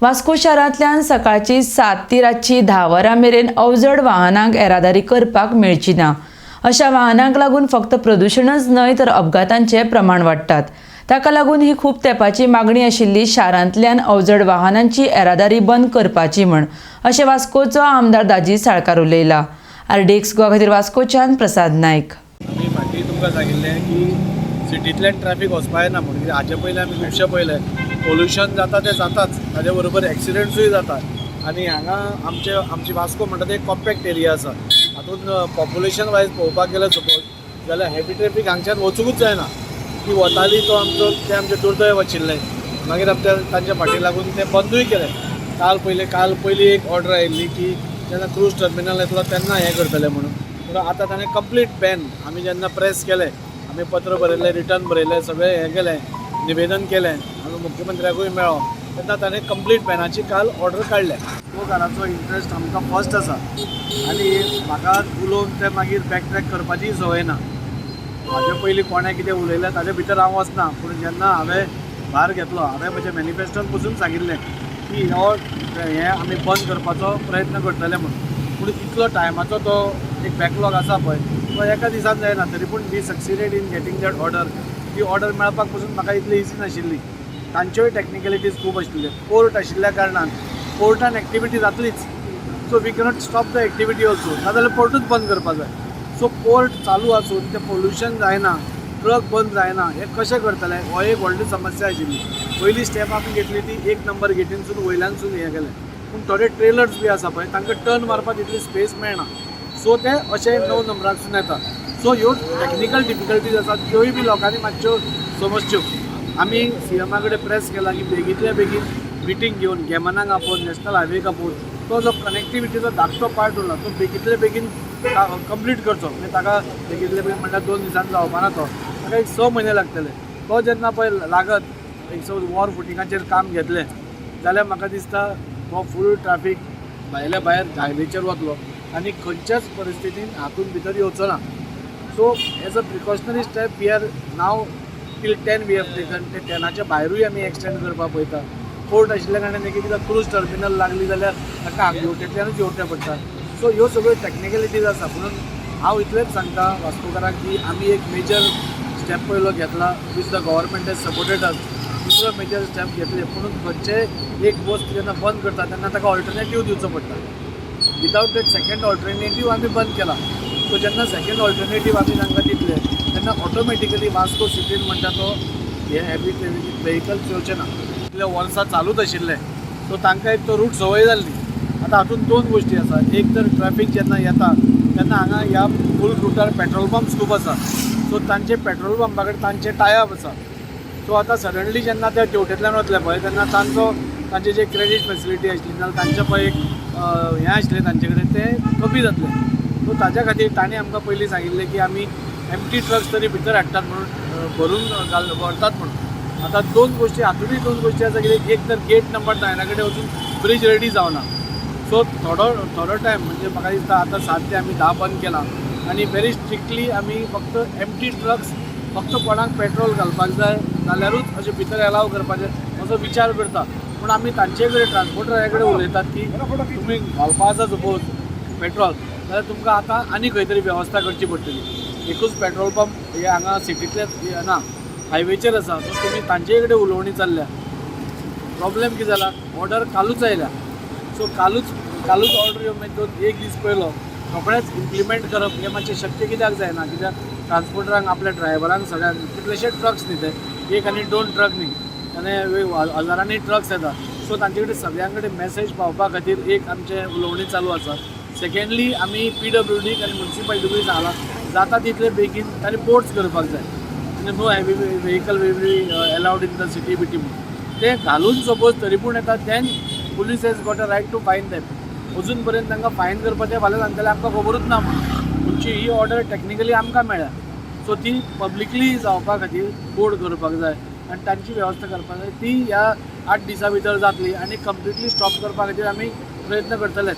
वास्को शारांतल्यान सकाळची 7 ती रातची 10 वरां मेरेन अवजड वाहनांक येरादारी करपाक मेळची ना. अशा वाहनांक लागून फक्त प्रदुशणच न्हय तर अपघातांचे प्रमाण वाडटात. ताका लागून ही खूब तेंपाची मागणी आशिल्ली शारांतल्यान अवजड वाहनांची येरादारी बंद करपाची म्हण अशें वास्कोचो आमदार दाजी साळकार उलयला. आरडीएक्स गोवा खातीर वास्कोच्यान प्रसाद नायक. आमी फाटीं तुमकां सांगिल्लें की सिटींतल्यान ट्रॅफीक वचपा येना म्हणून, कित्याक हाचे पयलीं आमी खुबशें पळयलें, पोल्युशन जाता तें जाताच, ताजे बरोबर एक्सिडंट्सूय जाता. आनी हांगा आमचे आमची वास्को म्हणटा ते एक कॉम्पॅक्ट एरिया आसा. हातूंत पॉप्युलेशन वायज पळोवपाक गेल्यार सपोज जाल्यार हेवी ट्रॅफीक हांगच्यान वचूंकूच जायना. ती वताली तो आमचो तें आमचें दुर्दैव आशिल्लें. मागीर आमच्या तांच्या फाटी लागून तें बंदूय केलें. काल पयली एक ऑर्डर आयिल्ली की जेन्ना क्रूज टर्मिनल येतलो तेन्ना हें करतले म्हणून, पूण आतां ताणें कंप्लीट बॅन. आमी जेन्ना प्रेस केलें, आमी पत्र बरयलें, रिटर्न बरयलें, सगळें हें केलें, निवेदन केलें, आमी मुख्यमंत्र्याकूय मेळ्ळो तेन्ना ताणें कंप्लीट बॅनाची काल ऑर्डर काडल्या. गोकाराचो इंट्रस्ट आमकां फर्स्ट आसा आनी म्हाका उलोवन तें मागीर बॅकट्रॅक करपाचीय संवय ना. म्हाजे पयलीं कोणें कितें उलयलें ताजे भितर हांव वचना, पूण जेन्ना हांवें भार घेतलो, हांवें म्हज्या मॅनिफेस्टोन पसून सांगिल्लें की हो हें आमी बंद करपाचो प्रयत्न करतले म्हणून. पूण इतलो टायमाचो तो एक बॅकलॉग आसा पळय, तो एका दिसान जायना. तरी पूण we succeeded in getting that order. ती ऑर्डर मेळपाक पसून म्हाका इतली इजी नाशिल्ली. तांच्योय टॅक्निकलिटीज खूब आशिल्ल्यो. पोर्ट आशिल्ल्या कारणान पोर्टान activity जातलीच, so we cannot stop the activity also, नाजाल्यार पोर्टूच बंद करपा जाय. सो पोर्ट चालू आसून तें पोल्युशन जायना, ट्रक बंद जायना, हें कशें करतले, हो एक व्हडली समस्या आशिल्ली. पयली स्टेप आमी घेतली ती एक नंबर गेटीनसून वयल्यानसून हें केलें, पूण थोडे ट्रेलर्स बी आसा पळय, तांकां टर्न मारपाक तितली स्पेस मेळना, सो ते अशे 9 नंबराकसून येता. सो ह्यो टॅक्निकल डिफिकल्टीज आसात, त्योय बी लोकांनी मातश्यो समजच्यो. आमी सीएमा कडेन प्रेस केला की बेगींतल्या बेगीन मिटींग घेवन, गॅमनाक आपोवन, नॅशनल हायवेक आपोवन, तो जो कनेक्टिविटीचो धाकटो पार्ट उरला तो बेगींतल्या बेगीन कंप्लीट करचो. म्हणजे ताका बेगींतल्या बेगीन म्हणल्यार 2 दिसांनी जावपाना तो, ताका एक 6 म्हयने लागतले. तो जेन्ना पळय लागत एक सपोज वॉर फुटिंगाचेर काम घेतलें जाल्यार म्हाका दिसता तो फूल ट्राफीक भायल्या भायर हायवेचेर वतलो आनी खंयच्याच परिस्थितीन हातूंत भितर येवचो ना. So as a precautionary step, we are now till 10 we have taken. ते 10आच्या भायरूय आमी एक्सटेंड करपाक पळयता. पोर्ट आशिल्ल्या कारणान एक एकदां क्रूज टर्मिनल लागली जाल्यार ताका हेवटेंतल्यानूच येवचें पडटा. सो ह्यो सगळ्यो टॅक्निकलिटीज आसा. म्हणून हांव इतलेंच सांगता वास्कोकारांक की आमी एक मेजर स्टेप पयलो घेतला, which the government has supported us. दुसरो मेजर स्टेप घेतले, पुणून खंयचेय एक वस्त जेन्ना बंद करता तेन्ना ताका ऑल्टरनेटीव दिवचो पडटा. विदावट that second alternative आमी बंद केला. सो जेन्ना सेकंड ऑल्टरनेटीव आमी तांकां दितले तेन्ना ऑटोमॅटिकली वास्को सिटीन म्हणटा तो हे हेवी वेहिकल्स येवचे ना. इतले वर्सां चालूच आशिल्ले, सो तांकां एक तो रूट संवय जाल्ली. आतां हातूंत 2 गोश्टी आसा. एक तर ट्रॅफीक जेन्ना येता तेन्ना हांगा ह्या फूल रुटार पेट्रोल पंप्स खूब आसा, सो तांचे पेट्रोल पंपा कडेन तांचे टायअप आसा. सो आतां सडनली जेन्ना ते तेवटेंतल्यान वतले पळय तेन्ना तांचो तांचे जे क्रेडीट फेसिलिटी आशिल्ली नाजाल्यार तांचें पळय एक हें आशिल्लें तांचे कडेन तें कमी जातलें. सो ताच्या खातीर तांणी आमकां पयलीं सांगिल्लें की आमी एमटी ट्रक्स तरी भितर हाडटात म्हणून, भरून घाल व्हरतात म्हणून. आतां 2 गोश्टी हातूंतय 2 गोश्टी आसा कितें, एक तर गेट नंबर 9 कडेन वचून ब्रीज रेडी जावना. सो थोडो थोडो टायम, म्हणजे म्हाका दिसता आतां 7 ते आमी 10 बंद केला आनी व्हेरी स्ट्रिक्टली आमी फक्त एमटी ट्रक्स, फक्त कोणाक पेट्रोल घालपाक जाय जाल्यारूच अशें भितर एलाव करपाचें असो विचार करता. पूण आमी तांचे कडेन, ट्रान्सपोर्टरा कडेन उलयतात की तुमी घालपा आसा सपोज पेट्रोल जाल्यार तुमकां आतां आनी खंय तरी वेवस्था करची पडटली. एकूच पेट्रोल पंप हे हांगा सिटींतले ना, हायवेचेर आसा. सो तुमी तांचे कडेन उलोवणी चल्ल्या. प्रॉब्लेम कितें जाला, ऑर्डर कालूच आयल्या. सो कालूच कालूच ऑर्डर येवन मागीर दोन एक दीस पयलो रोखडेंच इम्प्लिमेंट करप हें मातशें शक्य कित्याक जायना, कित्याक ट्रान्सपोर्टरांक, आपल्या ड्रायव्हरांक सगळ्यांक, कितलेशे ट्रक्स न्ही ते, एक आनी 2 ट्रक न्ही आनी हजारांनी ट्रक्स येता. सो तांचे कडेन सगळ्यां कडेन मॅसेज पावपा खातीर एक आमचें उलोवणी चालू आसा. सेकंडली, आमी पीडब्ल्यूडीक आनी मुन्सिपालिटीकूय सांगलां, जाता तितले बेगीन तांणी बोर्ड्स करपाक जाय आनी no heavy vehicle will be allowed in the city बिटी म्हणून. ते घालून सपोज तरी पूण येता, then police has got a right to fine them. अजून पर्यंत तांकां फायन करपाचें फाल्यां सांगतले आमकां खबरूच ना म्हणून. तुमची ही ऑर्डर टॅक्निकली आमकां मेळ्ळ्या, सो ती पब्लिकली जावपा खातीर बोर्ड करपाक जाय आनी तांची वेवस्था करपाक जाय. ती ह्या 8 दिसां भितर जातली आनी कंप्लिटली स्टॉप करपा खातीर आमी प्रयत्न करतलेच.